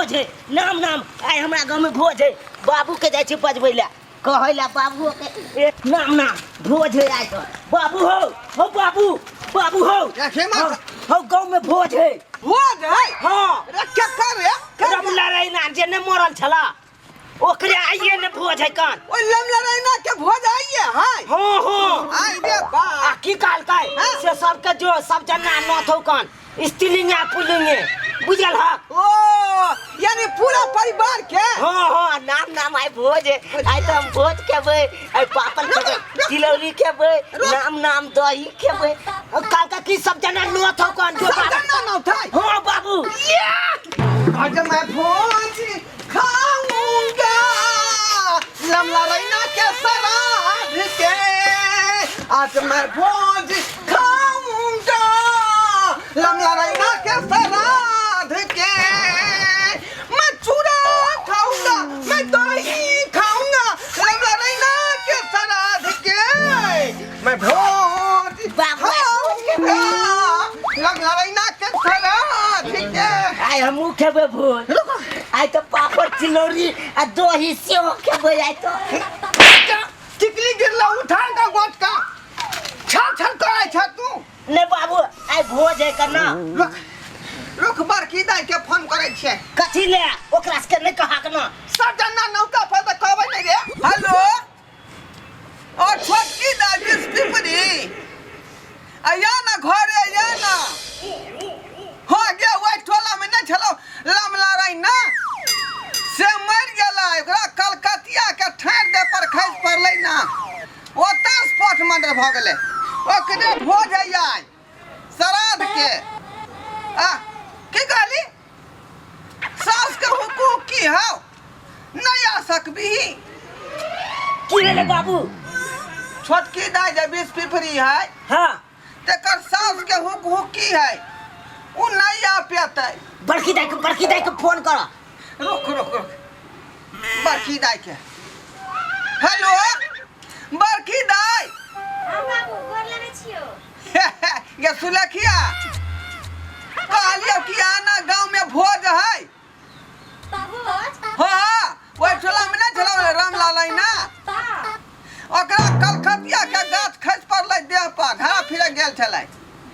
भोज है। नाम नाम आइ हमरा गाँव में भोज है, बाबू के जाइ छी बजबै लए, कहै लए बाबू के, ए, नाम नाम भोज है आइ तो। बाबू हो, हो बाबू, बाबू हो। रखे माँ। हो, हो गाँव में भोज है। भोज है? हाँ। रे केकर रे? रमला रैना जे ने मरल छला ओकरे आइए ने भोज है कान। ओइ लमला रैना के भोज आइए है? हाँ हाँ। आइ रे बा। आ की कहलकै? हाँ? से सबके जो सब जना नथौ कान स्त्रीलिंग आ पुल्लिंगे, बुझल हक? ओ यानी पूरा परिवार के? हाँ हाँ। नाम नाम आइ भोज है, आइ तो हम भोज खेबै, आइ पापड़ खेबै, तिलौरी खेबै, नाम नाम दही खेबै। कहलकै की सब जना नथौ कान जो सब बाबू। जना नौथै? हाँ बाबू। आज मैं भोज खाऊंगा लमला रैना के श्राद्ध के, आज मैं भोज खाऊंगा लमला रैना के श्राद्ध के, मैं चूड़ा खाऊंगा, मैं दही खाऊंगा लमला रैना के श्राद्ध के, मैं भोज बाबू, खाऊंगा लमला रैना के श्राद्ध के। आइ हमहूँ खेबै भोज, आइ तऽ पापड़ तिलौरी आ दही सेहो खेबै आइ तऽ। टिकली गिरला उठा का गोट का छल छल करै छ तू। नहि बाबू, आइ भोज है कना। रुक रुक, बड़की दाई के फोन करै छियै। कथी ले? ओकरा सबके नहि कहक ना। सब जना नौका पर तऽ कहबै नहि रे। हेलो, और छोटकी दाई बिस पिपरी आया ना घरे आया ना। हाँ गे, ओहि टोला में नहि छलौ लमला रही ना, से मरि गेलै, ओकरा कलकतिया के ठाढ़ि दे पर खसि पड़लै ना, ओतऽ स्पॉट मर्डर भऽ गेलै। ओकरे भोज है आइ श्राद्ध के। आ की कहली? सास के हुकूम की हौ, नहीं आ सकबी? की भेलै बाबू? छोटकी दाई जे 20 पिपरी है, हाँ, तेकर सास के हुक हुक की है, उ नहीं आ पेतै। बड़की दाई के, बड़की दाई के फोन कर। रुक रुक रुक, बड़की दाई के। हेलो बड़की दाई। हाँ बाबू, गोर लगै छियौ। गे सुलखिया, कहलियौ कि आना गाँव में भोज है। भोज? हाँ, ओहि टोला में नहीं छलौ रामलाल ना, हाँ। ओकरा कलकतिया के गाछ खसि पड़लै देह पर, घरा फिरे गेल छलै।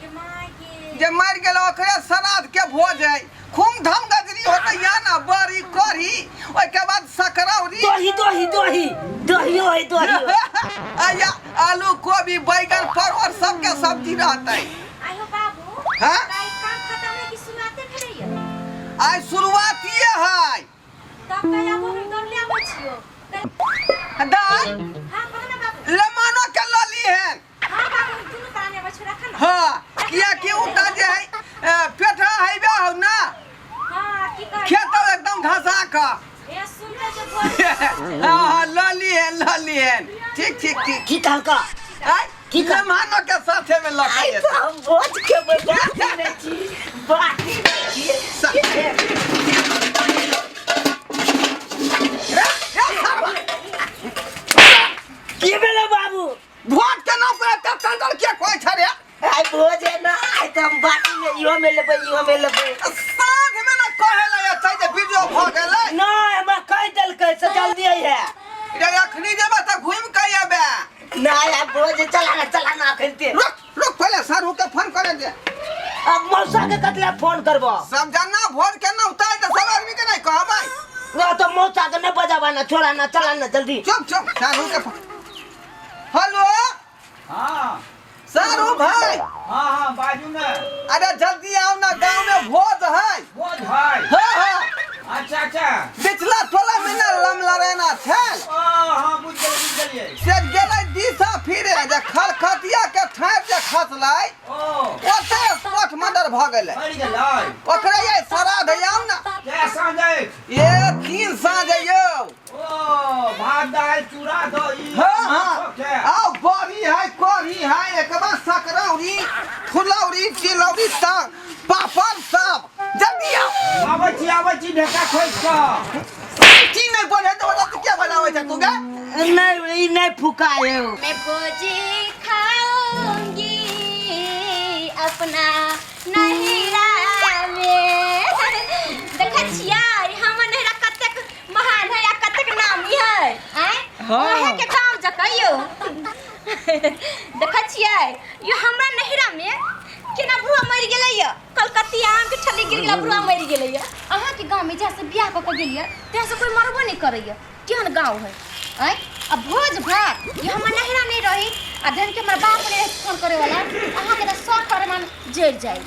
गे माय गे। जे मरि गेल ओकरे श्राद्ध के भोज है, खूब धम गजरी होतै या ना, बड़ी कढ़ी, ओहिके बाद सकरौरी, दही दही दही दहियो है, दही आया आलू कोबी बैगन परवल सबके सब्जी रहतै। आयो बाबू। हाँ? काल्हि काम खतम है कि शुरुआते भेलैया? आइ शुरुआतिए है। तब काल्हि आबो, हम दौड़ले आबै छियौ। दाइ। हाँ, कहो ना बाबू। लेमानो के लऽ लीहेन। हाँ बाबू, हम दुनू प्राणी आबै छियौ, राख ना। हाँ, किया कि उ तऽ जे है पेठा हैबे हौ ना। हाँ, की कहै? खेत एकदम धसा कऽ। ए सुनते जे भोज। हाँ हाँ, लऽ लीहेन लऽ लीहेन। ठीक ठीक ठीक। की कहलका? आइ की कह- लेमानो के साथे में लऽ के आइ जेतै। तऽ हम भोज खेबै, बाटी नहि छी, बाटी नहि छी। रे, रे सरवा। की भेलै बाबू? भोज के नाम पर एते तंदर के कोई छ रे? आइ भोज है ना, आइ तऽ हम बाटी में इहो में लेबै, इहो में लेबै। साँझ में ना कहे लगे छै जे वीडियो भ गेलै। नहि, हमरा कहि देलकै से जल्दी अइहे। रे अखनी जेबे तऽ घुमि के अयबे। नहि, आइ भोज है, चला ना चला ना अखन ते। रुक रुक, पहिले सारू के फोन करे दे। अब मौसा के कतला फोन करबो? सब जना भोज के ना उतारे तऽ सब आदमी के नहीं कहबै। ना तो मौसा के नहीं बजाबा ना, छोड़ा ना, चला ना जल्दी। चुप चुप, सारू के फोन। हेलो। हाँ सारू भाई। हाँ हाँ, बाजू ना। अरे जल्दी आओ ना, गांव में भोज है। भोज है? हाँ हाँ। अच्छा अच्छा। पिछला टोला में ना लमला रहना छल। ओ हाँ, बुझ गेलियै बुझ गेलियै। से गेलै दिशा फिरे जे खलखतिया के ठाढ़ि जे खसलै, ओ ओतऽ स्पॉट मर्डर भऽ गेलै। मरि गेलै। ओकरे ये श्राद्ध आउ ना। कै साँझ अछि? ये 3 साँझ यौ। ओ भात दालि चूड़ा दही। हाँ हाँ। के आओ बड़ी है, कढ़ी है, एक बार सकरौरी फुलौरी तिलौरी सब पापड़ सब, जल्दी आओ। आबै छी आबै छी, ढेका खोजि कऽ। की नहीं बोले तो बता तू क्या बनावे छ तू गे? नहीं, ई नहीं फुकाए। मैं भोज खाऊंगी अपना नैहरा में। देखै छियै। हाँ। ओहे के गाँव जकाँ यौ। देखै छियै यो हमरा नैहरा में केना बुढ़वा मरि गेलै यऽ, कलकतिया आम के ठल्ली गिर गेला, बुढ़वा मरि गेलै यऽ। अहाँके गाँव में जहाँ से बियाह कऽ के गेलियै तहाँ से कोई मरबो नहि करैया, केहन गाँव है आँय। आ भोज भात ये हमर नैहरा नहि रही आ धन के हमर बाप नहि रही फोन करे वाला, अहाँके तऽ सब परमान जरि जाय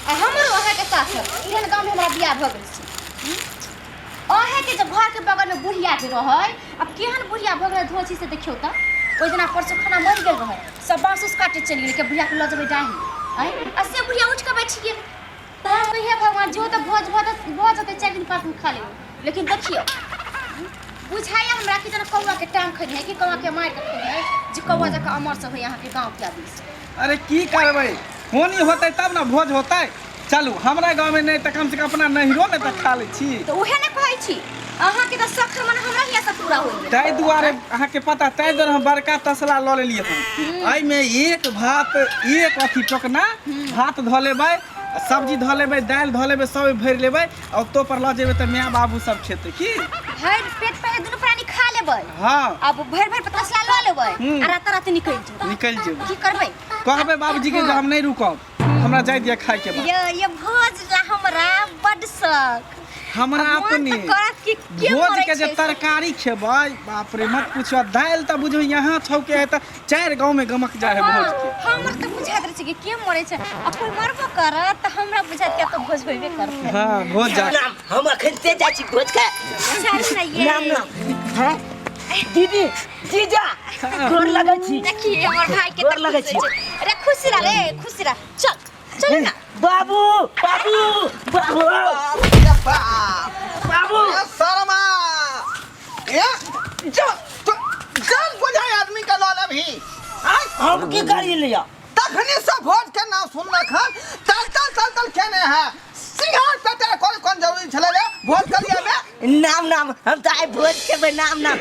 आ हमरो अहाँके साथ एहन गाँव में हमरा बियाह भऽ गेल छै। अहाँके जे घरके बगलमे बुढ़िया जे रहै, आब केहन बुढ़िया भऽ गेलै धोची से देखियौ तऽ। ओहि दिना परसू खाना मरि गेल रहै, सब बाँस उस काटे चलि गेलै कि बुढ़ियाके लऽ जेबै डाही आँय, आ से बुढ़िया उठि कऽ बैठ गेल। तऽ हम कही, हे भगवान, जो तऽ भोज भऽ जेतै, 4 दिन 5 दिन खा लेबै, लेकिन देखियौ बुझाइए हमरा कि जेना कौआके टांग खैने है कि कौआके मारि कऽ खैने है, जे कौआ जकाँ अमर सब है अहाँके गाँवके आदमी सब। अरे की करबै, होनी होतै तब ने भोज होतै। चलू हमरा गाँवमे नहि तऽ कमसँ कम अपना नैहरोमे तऽ खा लै छी। तऽ उहे ने कहै छी अहाँके तऽ शख मन हमरा हियाँ से पूरा होइ गेल। ताहि दुआरे अहाँके पता, ताहि दुआरे हम बड़का तसला लऽ लेलियै हन। एहिमे एक भात एक अथी टोकना भात धऽ लेबै, आ सब्जी धऽ लेबै, दालि धऽ लेबै, सब भरि लेबै आ ओतो पर लऽ जेबै तऽ माय बाबू सब खेतै की। भरि पेट पहिले दुनू प्राणी खा लेबै। हाँ। अब भरि भरि तसला लऽ लेबै आ राता राति निकलि जेबै। निकलि जेबै। की करबै? कहबै बाबूजी के जे हम नहि रुकब, हमरा जाय दिअ खाय के बाद। ये भोज ला हमरा बड शौक। हमरा अब मन अपने तऽ करत कि के भोज मरै के जे छै। तरकारी खेबै, बाप रे मत पूछो। दालि तऽ बुझू यहाँ छौके है तऽ 4 गाँव में गमक जाय है भोज के। हाँ, हमर तऽ बुझाइत रहै छै कि के मरै छै, आ कोइ मरबो करत तऽ हमरा बुझाइत कि तऽ भोज होइबे करतै। हाँ, भोज जा। नाम हम अखन से जाइ छी भोज खाय। चलू ने ये। नाम नाम हैं दीदी जीजा गोर लगै छी। देखिए हमर भाई के गोर तऽ लगै खुश छी। होइ छै। अरे खुश रह रे, खुश रह, चल चल ना। बाबू बाबू बाबू बाप रे बाप। बाबू। ए शर्मा। ए, जा, तो जान बुझाय आदमी के लऽ लेबही। आँय? हम की करी लिया? तखनी से भोज के नाम सुनलक हन, चल चल चल चल खेने है। सिंघार पेटे कोन कोन जरूरी छलै रे भोज करिया में? नाम नाम हम तऽ आइ भोज खेबै। नाम नाम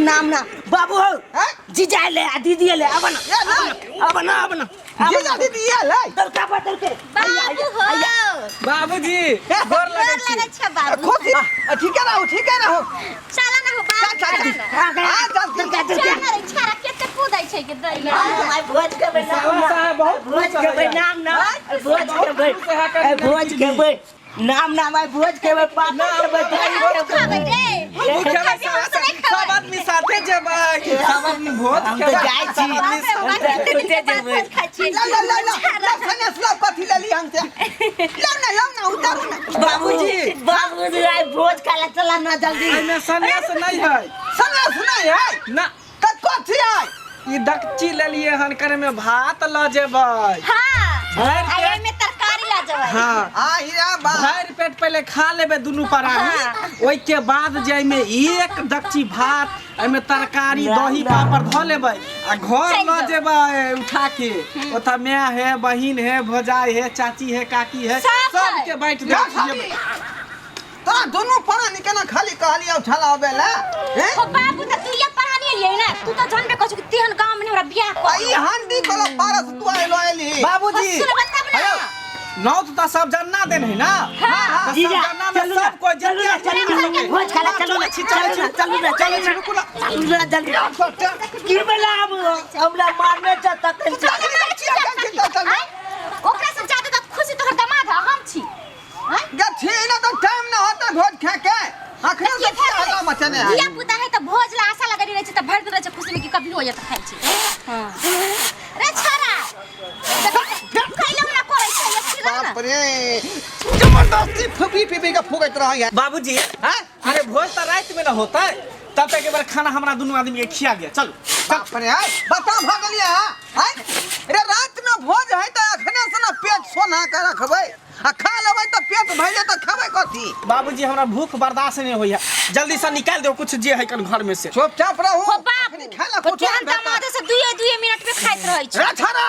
नाम नाम बाबू हो। आँय? जीजा ले आ दीदी ले, अब ना। ए, नहीं। अब ना, अब ना। जीजा दीदी ये ले। दलका बदल के। बाबू हो। बाबूजी गोर लगै गोर छी। लगै छै बाबू। खुशी ठीक है रहो, ठीक है रहो। चल ना हो बाबू, चल, चल, चल चल। ना। आ, चल, दलका चल दलका। ना रे, छाड़ा केते कूदै छै के दै ले। आइ भोज खेबै। नाम साला साहब बहुत भोज खुश खेबै। है। नाम नाम भोज बहुत खेबै। खुश है आइ भोज खेबै। नाम नाम आइ भोज खेबै, पापड़ खेबै, दही हम खेबै। खाबै रे। हमहूँ खेबै, खाबै, हम तऽ नहि सब खाबै। आदमी साथे जेबै, सब आदमी भोज हम तऽ खेबै, जाइ छी। सब आदमी बाप रे, हम बाप, तऽ कते दिन के सोचे बाद जेबै। भोज खाइ छियै। ला ला ला ला ला सनेस ला कथी लेली हमसे? लाउ ना, लाउ ना, उतारू ना। बाबूजी बाबूजी आइ भोज खाय ला चला ना जल्दी। एहिमे सनेस नहि है। सनेस नहीं है? ना। तऽ कथी है? ई दकची लेलिए हन, करे में भात लऽ जेबै। हाँ। भरि आ पेट। एहिमे तरकारी लऽ जेबै। हाँ। आ हीरा बा। भरि पेट पहिले खा लेबै दुनू प्राणी, ओहिके बाद जे एहिमे एक दकची भात, एहिमे तरकारी, ना, दही, ना। पापड़ धऽ लेबै आ घर चलि लऽ जाउ। जेबै उठा के। ओतऽ माय है, बहिन है, भौजाई है, चाची है, काकी है, सब है। सबके बाँटि जा दै खाली। छियै। तोरा दुनू प्राणी केना खाली कहलियौ छला अबै ला? हैं? हो बाबू, तऽ तू ये प्राणी एलियै ना, तू तऽ जानबे करै छौ कि तेहन गाँव में हमरा बियाह आ कऽ ई हांडी कोला पारस तू आइलो एली। बाबूजी सुनबै तब ना। हेलो, नौ तऽ सब जन्ना देन है ना। हाँ। तऽ सब जीजा जन्ना में चलू ना, सब कोई चलू ना, जते चलू ना, भोज खाय ला चलू ना, चलू ना, चलू ना, चलू ना, रुकू ना। चलू ना जल्दी। की भेलै? आब हमरा मारने छ तखन से। आँय? ओकरा से ज्यादा तऽ खुशी तोहर दामाद है, हम छी। आँय? गछी ना तो टाइम ना होता भोज खा के। अखन से देखिए, हल्ला मचने है। धिया पुता है तऽ भोज ला आशा लगल रहै छै, तऽ भरि दिन रहै छै खुशी में कि कभी हो जात खाइ छी। रे छाड़ा, कैला ना करै छै ये छिरा ना। बाप रे, जबरदस्ती फूकी पीपी के फूकैत रहै है। बाबूजी हैं? अरे भोज तऽ राति में न होतै, तब तक एक बार खाना हमरा दुनू आदमी के खिया गया। चलू बाप रे, आय बता भऽ गेलियै हँ? आय रे, रात में भोज है तऽ अखने से ना पेट सोना के रखबै आ खा लेबै तऽ पेट भरि जेतै, खेबै कथी? बाबूजी हमरा भूख बर्दाश्त नहीं होइया, जल्दी से निकाल दो कुछ जे है कन घर में से। चुपचाप रहू। हो बाबू, अखनी खाय ला कुछो केहन नहि भेटत। दामाद से दुए दुए मिनट में खाइत रहै छै। रे छाड़ा।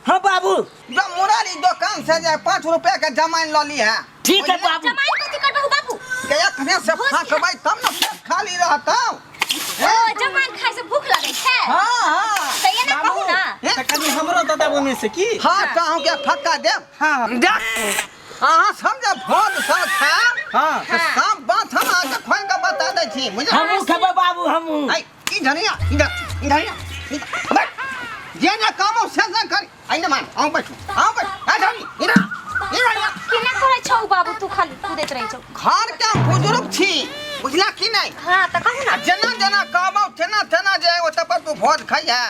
हाँ बाबू। जब मुरारी दुकान से जाए 5 रुपया के जमाइन लऽ ली है। ठीक है बाबू। जमाइन कथी करबहु बाबू? के अखने से भोज फाँकबै तब ने पेट खाली रहतौ। ओ जमाइन खाय से भूख लगै छै। हाँ हाँ। तऽ एना कहू ना। तऽ कनि हमरो दऽ देब ओहिमे से की। हाँ, तऽ अहूँके फक्का देब। हाँ। देख, अहाँ सब जे भोज सब खायब हाँ। तऽ सब बात हम अहाँके खोलि कऽ बता दै छी, बुझलियै? हमहूँ खेबै बाबू, हमहूँ। ऐ, इधर आ, इधर इधर आ, इधर बैठ। जे ना काम हो से से कर। आई ना मान, आऊं बैठू, आऊं बैठ। आ धनी, इधर इधर आ। केना करै छौ बाबू तू खाली कूदैत रहै छौ घर के बुजुर्ग छी, बुझला कि नहीं? हाँ तऽ कहू ना। जेना जेना कहबौ तेना तेना जे ओतऽ पर तू भोज खइहे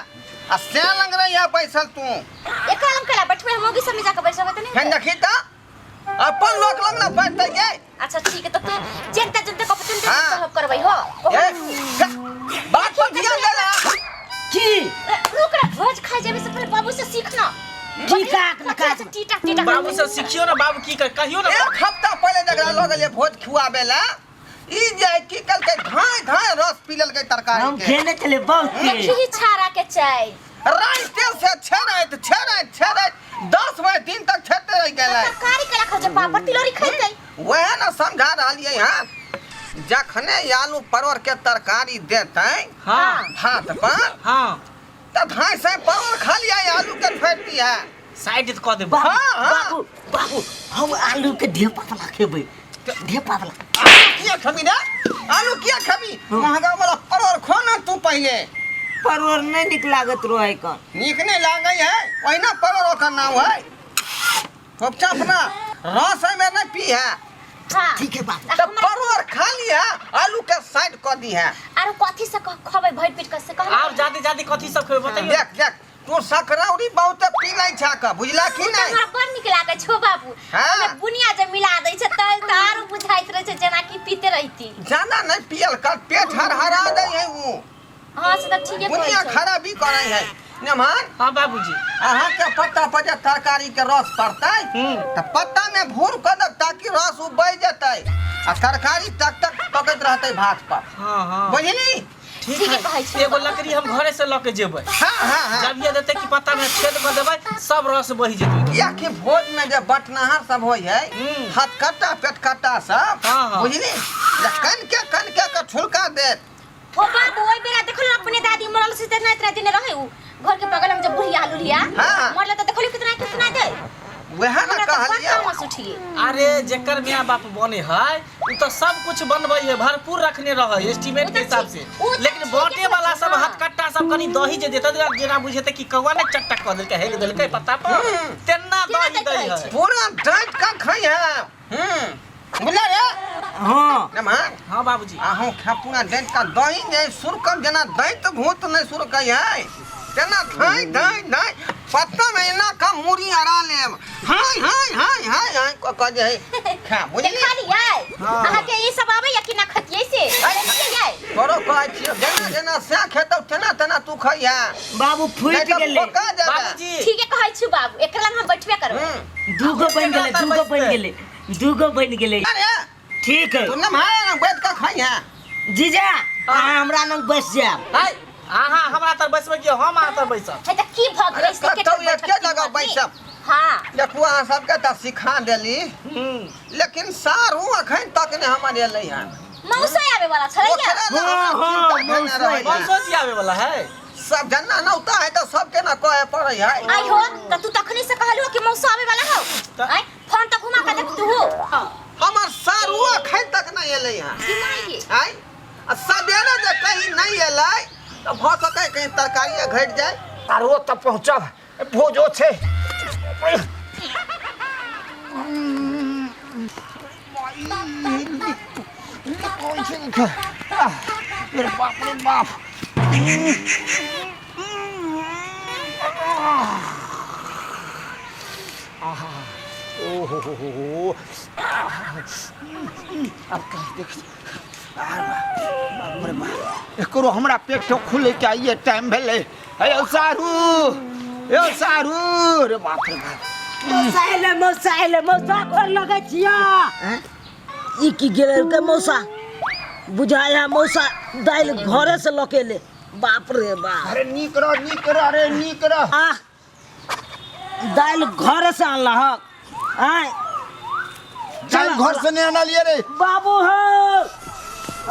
आ से लंग रहिहे बैसल तू। एकरा लग केला बैठबै हम मौगी सब में जाके बैसबै तऽ फेर नहीं देखी तऽ अपन लोक लग ना बैठतै गे। अच्छा ठीक है तो तू जनता जनता को पतन हाँ। कहब करबै हो। ए, बात पर ध्यान दे ना। की रुक रे भोज खाइ जेबै से पहिले बाबू से सीखना। की का काज टीटा टीटा बाबू से सिखियो ना बाबू की कर कहियो ना। एक हफ्ता पहिले जकरा लऽ गेलियै भोज खुआबे ला, ई जे की कलकै धाय धाय रस पी लेलकै तरकारी हम के। खेने छलियै बहुत तेज। देखी छाड़ा के चाय राइते से छेड़ैत छेड़ैत छेड़ैत 10 बजे दिन तक छेड़ते रहि गेलै। तरकारी केला खाइ छै पापड़ तिलौरी खैतै। वएह ने समझा रहलियै हँ, जखने आलू परोड़ के तरकारी देतै हाँ भात पर हाँ तऽ धाय से परोड़ खा लिया आलू के छोड़ि दिहे। साइड कऽ देबै। बाबू हाँ, हाँ। बाबू बाबू हम आलू के ढेपा वाला खेबै, ढेपा वाला। आलू किया खेबी रे? आलू किया खेबी? महंगा वाला परोड़ खो ना तू पहिले। परोड़ नहीं निक लागत रहे कन। नीक नहीं लागै है, ओहिना परोड़ ओकर नाम है। चुपचाप ना रस है में नहीं पी है। हाँ ठीक है बाबू। तो परोड़ खा लिया आलू के साइड कऽ दी है। आरो कथी से खबै भरि पेट कसे कह। आब जादे जादे कथी सब खेबै बताइयो। देख देख तू सकरौरी बहुत पी लै छा क, बुझला कि ओ तऽ नहीं? हमरा बड़ नीक लागै छौ बाबू। हाँ। ओहिमे बुनिया जे मिला दै छै तल तऽ आरो बुझाइत रहै छै जेना कि पीते रहिती। ज्यादा नहीं पियल कर, पेट हरहरा दै है ऊ। हाँ से तऽ ठीके कहै बुनिया छौ। खराबी करै है। नमन हाँ बाबूजी। अहाँ के पत्ता पर जे तरकारी के रस पड़तै तऽ पत्ता में भूर कऽ देब ताकि रस उबलि जेतै आ तरकारी तक तक पकैत रहतै भात पर। हाँ हाँ बुझली? ठीक ठीके है। कहै छौ। एगो लकड़ी हम घरे से लऽ के जेबै। हाँ हाँ हाँ। जब ये देतै कि पत्ता में छेद कऽ देबै सब रस बहि जेतै। कियाकि भोज में जे बटनहार सब होइ है, हथकट्टा पेटकट्टा सब, हाँ, हाँ। बुझली, जे कनके कनके के ठुलका देत। हो बाबू ओइ बेरा देखल अपने दादी मरल से तेना इतना दिन रहे उ घर के बगल में जब बुढ़िया लुढ़िया हाँ। मरल त देखली कितना कितना दे। वएह ना हमरा तऽ बड़ कहलियै। तामस उठिए। अरे जेकर माय बाप बने है उ तो सब कुछ बनबै है, भरपूर रखने रहे है एस्टीमेट उ के तऽ हिसाब से। ठीक- उ तऽ लेकिन ठीके बांटे वाला कहै सब छै, हाँ। हथकट्टा सब कनी दही जे देतै जेना बुझेतै कि कौआ ने चटक कऽ देलकै हेक देलकै पत्ता पर तेना केना दही दैत दै रहै है। छै? पूरा डाँटि कऽ खइहे। बुझलियै रे? हाँ। नमन हाँ बाबूजी। अहूँ खा पूरा डाँटि कऽ दही जे सुरकब जेना दैत भूत नहि सुरकै है तेना धाँइ धाँइ धाँइ पत्ता में एना कऽ मूड़ी अड़ा लेब, हाय हाय हाय हाय हाय कऽ कऽ जे है खा, बुझली? देखलियै हाँ। अहाँ के ई सब आबैया कि ना खतियै से? देखलियै? तोरो कहै छियौ जेना जेना सएह खेतौ तेना तेना तू खइहे। बाबू नहि फूटि तऽ गेलै। फोका जेबै। बाबूजी ठीके कहै छी बाबू, एकरा लग हम बैठबे करबै। दूगो बनि गेलै, दूगो बनि गेलै, दूगो बनि गेलै। अरे ठीक है तू नमहर बैठ कऽ खइहे। जीजा अहाँ हमरा लग बैस जायब। हाय अहाँ हमरा तर बैसबै कि हम अहाँ तर बैसब? हे तऽ की भऽ गेलै अरे से के कतौ बैठल एके जगह आदमी? बैसब। हाँ। देखू अहाँ सबके तऽ सिखा देली, लेकिन सारू अखन तक नहि हमर एलै हन। मौसा आबै वाला छलै ओकरा लए हाँ, हमरा हाँ, चिन्ता भेने मौसा रहै। मौसो जी आबै वाला है। सब जन्ना नौता है तऽ सबके ने कहे पड़ै है। आई हो तऽ तू तखनी से कहलू कि मौसा आबै वाला हौ। तऽ- आइ फोन तऽ घुमा के देख तू हो। हमर सारू अखन तक नहि एलै हन। की माई? आइ आ सबेरे जे कहीं नहि एलै तऽ भऽ सकै कहीं तरकारिए घटि जाय। आरो तऽ पहुँचब, भोजो छै। अरे बाप रे बाप। आहा, ओ हो हो हो हो। आब कहीं देख, बाप रे बाप, एकरो हमरा पेट खुले के आइए टाइम भेलै। हे सारू, हे सारू, रे बाप रे बाप। मौसा एलै, मौसा एलै, मौसा गोर लगै छिया। ई की गेलै के मौसा? बुझाया मौसा दालि घरे से लऽ के एलै। बाप रे बाप। अरे नीक रह, नीक रह रे, नीक रह। आ दालि घरे से अनलहक? आँय दालि घर से नहीं आनलियै रे। बाबू हो,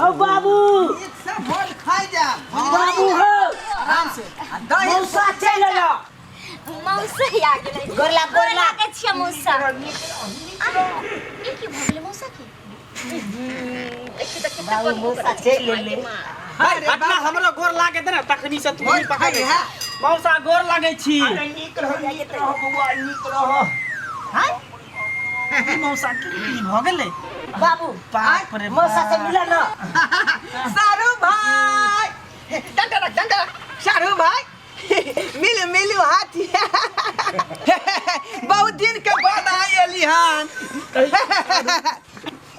ओ बाबू। नीक से भोज खाइ जा। बाबू हो, आराम से आ दही मौसा चलि एलौ। मौसा आ गेलै। गोर लाग, गोर गोर लाग। लागै छियै मौसा। ई की भऽ गेलै मौसा के? देखियौ तऽ कते बाबू बदबू मौसा करै छै चलि माय एलै। गे माँ। अपना हमरो गोर लागे दे ना तखनी से तू गोर पकड़ खाइ है। मौसा गोर लागे छी। अरे नीक रहो, नीक रहो बौआ, नीक रहो। ई मौसा की की भ गेलै? बाबू बाप रे मौसा से मिला ना। सारू भाई डंडा रख, डंडा रख। सारू भाई मिलू मिलू हाथी, बहुत दिन के बाद आई एली हन।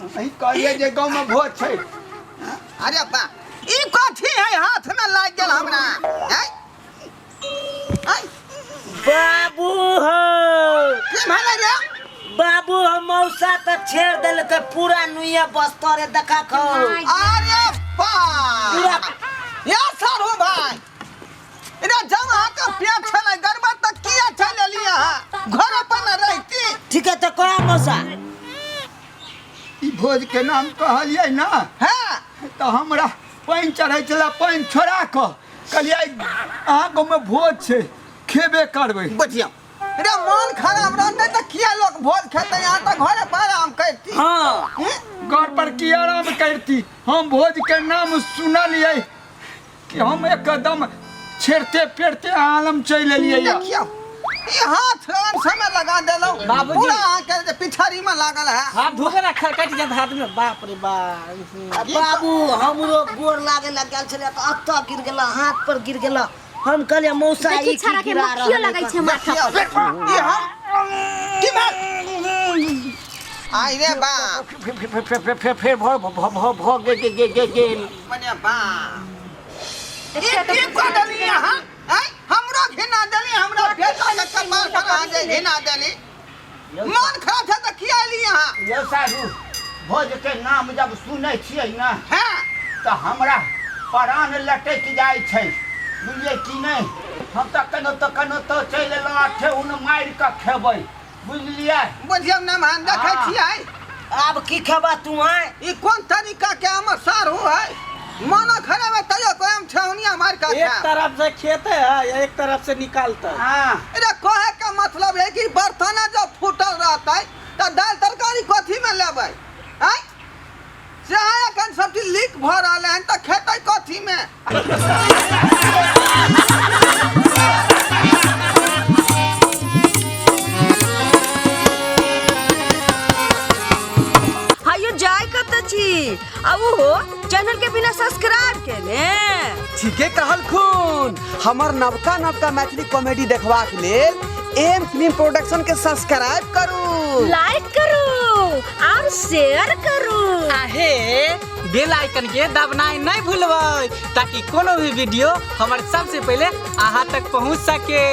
अहीं कहलियै जे गाँव में भोज छै। अरे बा, ई कथी है हाथ में लाग गेल हमरा? आय आय बाबू हो। की भेलै रे? बाबू हो, मौसा त छेड़ देलकै पूरा नुइया बस्तरे देखा खो। अरे बा पूरा या सारू भाई, रे जब अहाँके पेट छलै गड़बड़ तऽ किया चलि एलियै अहाँ? घर अपन रहती। ठीक है त कह मौसा। ई भोज के नाम कहलियै ना। हाँ। तऽ हमरा पानि चढ़ै छलै, पानि छोड़ा कऽ कहलियै अहाँ गाँवमे भोज छै, खेबे करबै। बुझियौ रे, मन खराब रहतै तऽ किया लोक भोज खेतै? अहाँ तऽ घरे पर आराम करती। हाँ। घर पर की आराम करती? हम भोज के नाम सुनलियै कि हम एकदम छेड़ते पेड़ते आलम चलि एलियै। देखियौ ई हाथ आर समय लगा देलहुँ। बाबूजी। पूरा अहाँके जे पिछाड़ी में लागल है। हाथ धोके ना कटि जात हाथ में। बाप रे बाप। बाबू हमरो गोर लागे लग गेल छलै तऽ अतऽ गिर गेल, हाथ पर गिर गेल। हम कहलियै मौसा देखी ई की छाड़ा के गिरा मक्खियो रहल लगै छै माथा देखियौ, पर। ई हम की भेल? आई रे बाप। फेर फेर फेर भ भ भ भ गे गे गे गे गेल। मने बाप, ई की कऽ देलियै अहाँ? आँय, हमरो घिना देली, हमरा बेटा के कपार पर अहाँ जे घिना देली। मन खराब छै तऽ किया एली अहाँ? यौ साधु, भोज के नाम जब सुनै छियै ना, हाँ। तऽ हमरा प्राण लटकि जाइ छै, बुझलियै कि नहि? हम तऽ केनो तऽ केनो तऽ चलि एलहुँ आ ठेहुन मारि कऽ खेबै, बुझलियै? बुझियौ ने मान देखै हाँ। छियै। आब की खेबा तू आय? ई कोन तरीका के हमर सारू है? मन खराब है तैयो कोई हम ठेहुनिया मार के एक खाएब। तरफ से खेते है, एक तरफ से निकालते है। हाँ। अरे कहे के मतलब है कि बर्तन जब फूटल रहतै तऽ दालि तरकारी कथी में लेबै? आँय, से एखन सब चीज लीक भऽ रहल है तऽ खेतै कथी में? हायो जाय कत छी आ उहो चैनल के बिना सब्सक्राइब केने? ठीके कहलखुन। हमर नवका नवका मैथिली कॉमेडी देखबाक लेल एम फिल्म प्रोडक्शन के सब्सक्राइब करू, लाइक करू और शेयर करू। आहे बेल आइकन के दबनाइ नहीं भूलबै ताकि कोनो भी वीडियो हमर सबसे पहले अहाँ तक पहुँच सके।